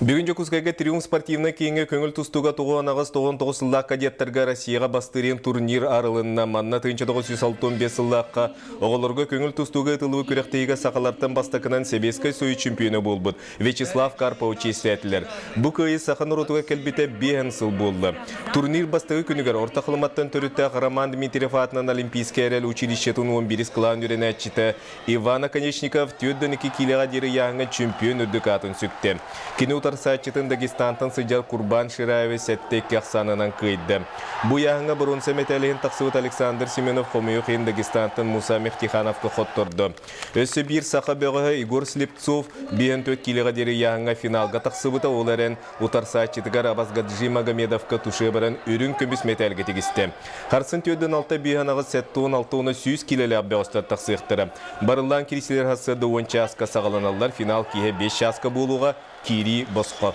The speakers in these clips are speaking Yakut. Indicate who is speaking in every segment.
Speaker 1: Бүгүн Дьокуускайга Триумф спортивнай кииҥҥэ көҥүл тустууга 98-99 сыллаах кадеттарга Россияҕа бастыырын турнир арылынна. Манна 1965 сыллаахха оҕолорго көҥүл тустууга ыытыллыбыт күрэхтэһиигэ сахалартан бастакынан Сэбиэскэй Союз чемпиона буолбут Вячеслав Карпов чиэстээтилэр. Бу кыайыы саха норуотугар кэлбитэ биэһэн сыл буолла. Турнир бастакы күнүгэр Орто Халыматтан төрүттээх Роман Дмитриев аатынан Олимпийскай эрэл училищетын 11 кылаан үөрэнээччитэ Иван Оконечников 4-2 киилэҕэ диэри ыйааһыҥҥа чемпион үрдүк аатын сүктэ. Кини утарсааччытын Дагестантан сылдьар Курбан Шираевы 7-2 ахсаанынан кыайда. Бу ыйааһыҥҥа боруонса мэтээлиһин тахсыбыт Александр Семенов хомойуох иһин Дагестантан Муса Мехтихановка хоттордо. Өссө биир саха бөҕөһө Егор Слепцов 54 киилэҕэ диэри ыйааһыҥҥа финалга тахсыбыта, ол эрэн утарсааччытыгар Абазгаджи Магомедовка туше баран үрүҥ көмүс мэтээлгэ тигистэ. Харсын түөрдэн алта биэһэн аҕыс сэттэ алта уонна сүүс киилэлээх бөҕөстөр тахсыахтара. Барыллаан киирсилэр сарсыарда уон чааска саҕаланаллар, финал киэһэ биэс чааска буолуоҕа, киирии босхо.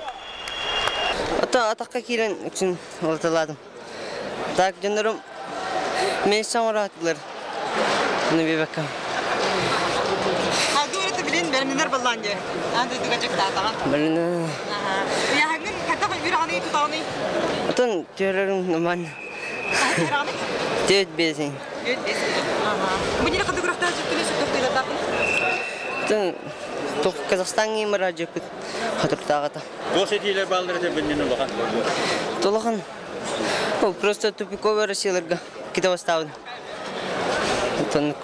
Speaker 2: Ото атахха киирэн үксүн ылыталаатым. Так дьоннорум мен саҥараатылар. Ну бибакка.
Speaker 3: Хагы өрөтө билин бэлэмнэнэр баллаан дьэ. Аан дойдуга дьыктаатаҕа.
Speaker 2: Блин.
Speaker 3: Ыйааһыҥҥын хайдах үөрэҕиний тутаҕыный?
Speaker 2: Отон түөрөрүм нуман. Түөт биэсиң.
Speaker 3: Түөт биэсиң. Бу ньире хаты күрэхтээх дьүктүнү сүттөхтүлэрдаахпын?
Speaker 2: Отон тух Казахстаҥҥа мара дьөккүт хатыртааҕата.
Speaker 4: Туох сэтиилэр бааллар этэ биннин улахан?
Speaker 2: Тулахан. Просто тупиковый Россияларга ките бастаабын. Отон.